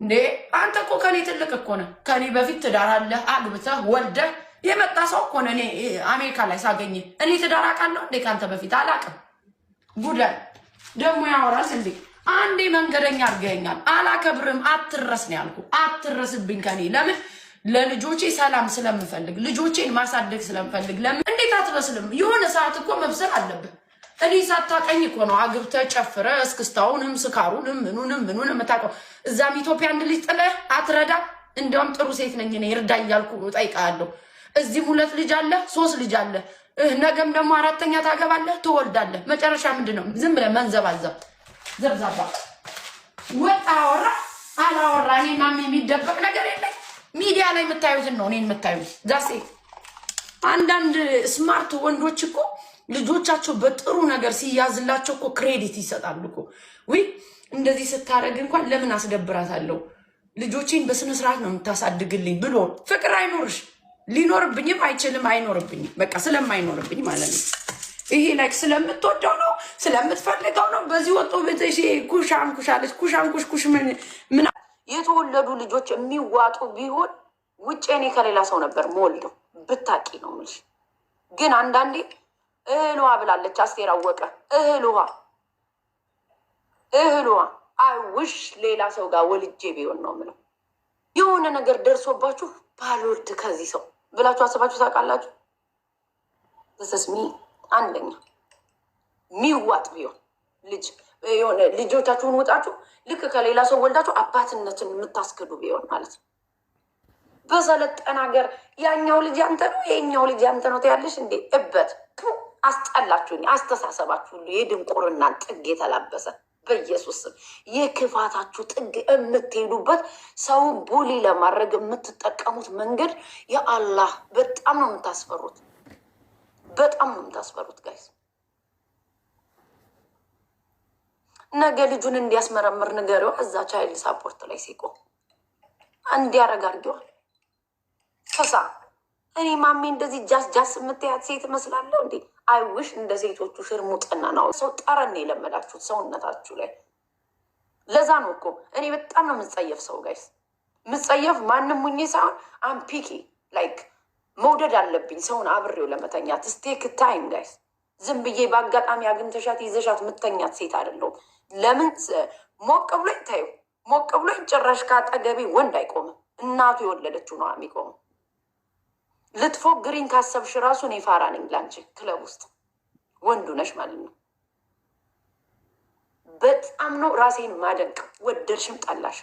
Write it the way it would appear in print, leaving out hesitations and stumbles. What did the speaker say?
እንዴ አንተ እኮ ከኔ ትልቅ እኮ ነህ። ከኔ በፊት ትዳር አለህ፣ አግብተህ ወልደህ የመጣ ሰው እኮ ነህ። እኔ አሜሪካ ላይ ሳገኝ እኔ ትዳር አውቃለሁ እንዴ? ከአንተ በፊት አላውቅም። ጉዳይ ደግሞ ያወራል እንዴ? አንዴ መንገደኛ አድርገኸኛል። አላከብርም። አትረስ ነው ያልኩህ። አትረስብኝ ከኔ። ለምን? ለልጆቼ ሰላም ስለምፈልግ፣ ልጆቼን ማሳደግ ስለምፈልግ። ለምን እንዴት አትበስልም? የሆነ ሰዓት እኮ መብሰል አለብህ። እኔ ሳታቀኝ እኮ ነው አግብተህ ጨፍረህ እስክስታውንም ስካሩንም ምኑንም ምኑንም የምታውቀው። እዛም ኢትዮጵያ አንድ ልጅ ጥለህ አትረዳ። እንዲያውም ጥሩ ሴት ነኝ እኔ፣ እርዳ እያልኩ እጠይቅሃለሁ። እዚህም ሁለት ልጅ አለ፣ ሶስት ልጅ አለ። ነገም ደግሞ አራተኛ ታገባለህ፣ ትወልዳለህ። መጨረሻ ምንድን ነው? ዝም ብለህ መንዘባዘብ። ዘብዛባ ወጣ አወራ አላወራ እኔ ማሚ የሚደበቅ ነገር የለኝ። ሚዲያ ላይ የምታዩትን ነው እኔን የምታዩት። That's it። አንዳንድ smart ወንዶች እኮ ልጆቻቸው በጥሩ ነገር ሲያዝላቸው እኮ credit ይሰጣሉ እኮ። ዊ እንደዚህ ስታደርግ እንኳን ለምን አስደብራታለሁ? ልጆቼን በስነ ስርዓት ነው የምታሳድግልኝ ብሎ ፍቅር አይኖርሽ፣ ሊኖርብኝም አይችልም። አይኖርብኝም፣ በቃ ስለማይኖርብኝ ማለት ነው። ይሄ like ስለምትወደው ነው፣ ስለምትፈልገው ነው። በዚህ ወጦ ቤት ኩሻንኩሽ አለች። ኩሻንኩሽ ኩሽ ምን ምን የተወለዱ ልጆች የሚዋጡ ቢሆን ውጭ እኔ ከሌላ ሰው ነበር መወልደው፣ ብታቂ ነው የምልሽ። ግን አንዳንዴ እህል ውሃ ብላለች አስቴር አወቀ። እህል ውሃ፣ እህል ውሃ። I wish ሌላ ሰው ጋር ወልጄ ቢሆን ነው የምለው። የሆነ ነገር ደርሶባችሁ ባልወልድ ከዚህ ሰው ብላችሁ አስባችሁ ታውቃላችሁ? This is me። አንደኛ የሚዋጥ ቢሆን ልጅ፣ የሆነ ልጆቻችሁን ውጣችሁ ልክ ከሌላ ሰው ወልዳችሁ አባትነትን የምታስክዱ ቢሆን ማለት ነው። በሰለጠነ ሀገር ያኛው ልጅ ያንተ ነው፣ የኛው ልጅ ያንተ ነው ትያለሽ እንዴ? እበት አስጠላችሁኝ። አስተሳሰባችሁ ሁሉ የድንቁርናን ጥግ የተላበሰ፣ በኢየሱስ ስም የክፋታችሁ ጥግ የምትሄዱበት፣ ሰው bully ለማድረግ የምትጠቀሙት መንገድ የአላህ በጣም ነው የምታስፈሩት። በጣም ነው የምታስፈሩት guys። ነገ ልጁን እንዲያስመረምር ንገሪዋ። እዛ child support ላይ ሲቆም እንዲያረግ አድርጊዋ። ፈሳ እኔ ማሜ እንደዚህ ጃስ ጃስ የምትያት ሴት እመስላለሁ እንዴ? I wish እንደ ሴቶቹ ሽርሙጥና ነው። ሰው ጠረን የለመዳችሁት ሰውነታችሁ ላይ። ለዛ ነው እኮ እኔ በጣም ነው የምጸየፍ ሰው guys። ምጸየፍ ማንም ሙኜ ሳይሆን I'm picky፣ like መውደድ አለብኝ ሰውን አብሬው ለመተኛት። It take time guys። ዝም ብዬ በአጋጣሚ አግኝተሻት ይዘሻት ምተኛት ሴት አይደለሁም። ለምን ሞቅ ብሎኝ ታዩ፣ ሞቅ ብሎኝ ጭራሽ ካጠገቤ ወንድ አይቆምም። እናቱ የወለደችው ነው የሚቆመው። ልትፎግሪኝ ካሰብሽ ራሱ እኔ ፋራ ነኝ ላንቺ። ክለብ ውስጥ ወንዱ ነሽ ማለት ነው። በጣም ነው ራሴን ማደንቅ፣ ወደድሽም ጠላሽ።